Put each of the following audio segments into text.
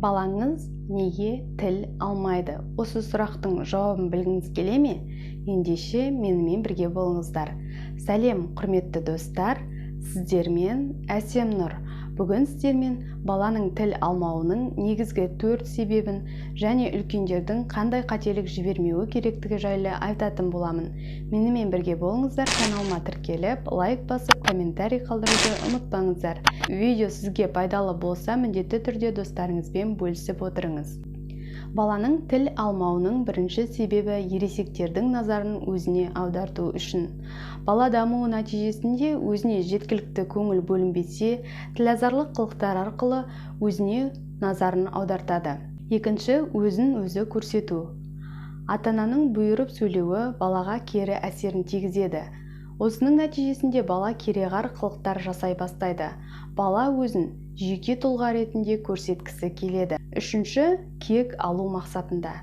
Балаңыз неге тіл алмайды? Осы сұрақтың жауабын білгіңіз келе ме? Ендеше менімен бірге болыңыздар. Сәлем, құрметті достар, сіздермен Әсем Нұр. Бүгін сіздермен баланың тіл алмауының негізгі 4 себебін және үлкендердің қандай қателік жібермеуі керектігі жайлы айтатын боламын. Менімен бірге болыңыздар, каналыма тіркеліп, лайк басып, комментарий қалдыруды ұмытпаңыздар. Видео сізге пайдалы болса, міндетті түрде достарыңызбен бөлісіп отырыңыз. Баланың тіл алмауының бірінші себебі ересектердің назарын өзіне аударту үшін. Бала дамуы нәтижесінде өзіне жеткілікті көңіл бөлінбесе, тілазарлық қылықтар арқылы өзіне назарын аудартады. Екінші, өзін өзі көрсету. Ата-ананың бұйырып сөйлеуі балаға кері әсерін тигізеді. Осының нәтижесінде бала кереғар қылықтар жасай бастайды. Бала өзін жеке тұлға ретінде көрсеткісі келеді. Үшінші, кек алу мақсатында.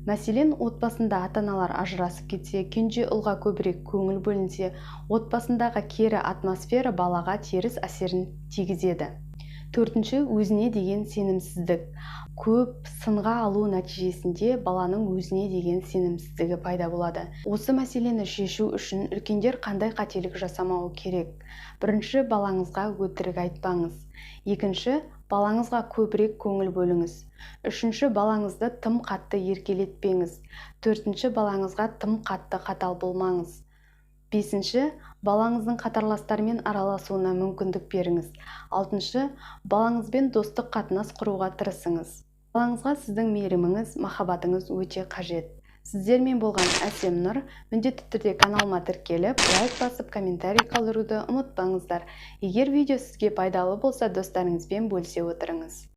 Мәселен, отбасында ата-аналар ажырасып кетсе, кенже ұлға көбірек көңіл бөлінсе, отбасындағы кері атмосфера балаға теріс әсерін тигізеді. Төртінші, өзіне деген сенімсіздік. Көп сынға алу нәтижесінде баланың өзіне деген сенімсіздігі пайда болады. Осы мәселені шешу үшін үлкендер қандай қателік жасамауы керек? Бірінші, балаңызға өтірік айтпаңыз. Екінші, балаңызға көбірек көңіл бөліңіз. Үшінші, балаңызды тым қатты еркелетпеңіз. Төртінші, балаңызға тым қатты қатал болмаңыз. Бесінші, балаңыздың қатарластарымен араласуына мүмкіндік беріңіз. Алтыншы, балаңызбен достық қатынас құруға тырысыңыз. Балаңызға сіздің мейіріміңіз, махаббатыңыз өте қажет. Сіздермен болған Әсем Нұр. Міндетті түрде каналыма тіркеліп, лайк басып, комментарий қалдыруды ұмытпаңыздар. Егер видео сізге пайдалы болса, достарыңызбен бөлісе отырыңыз.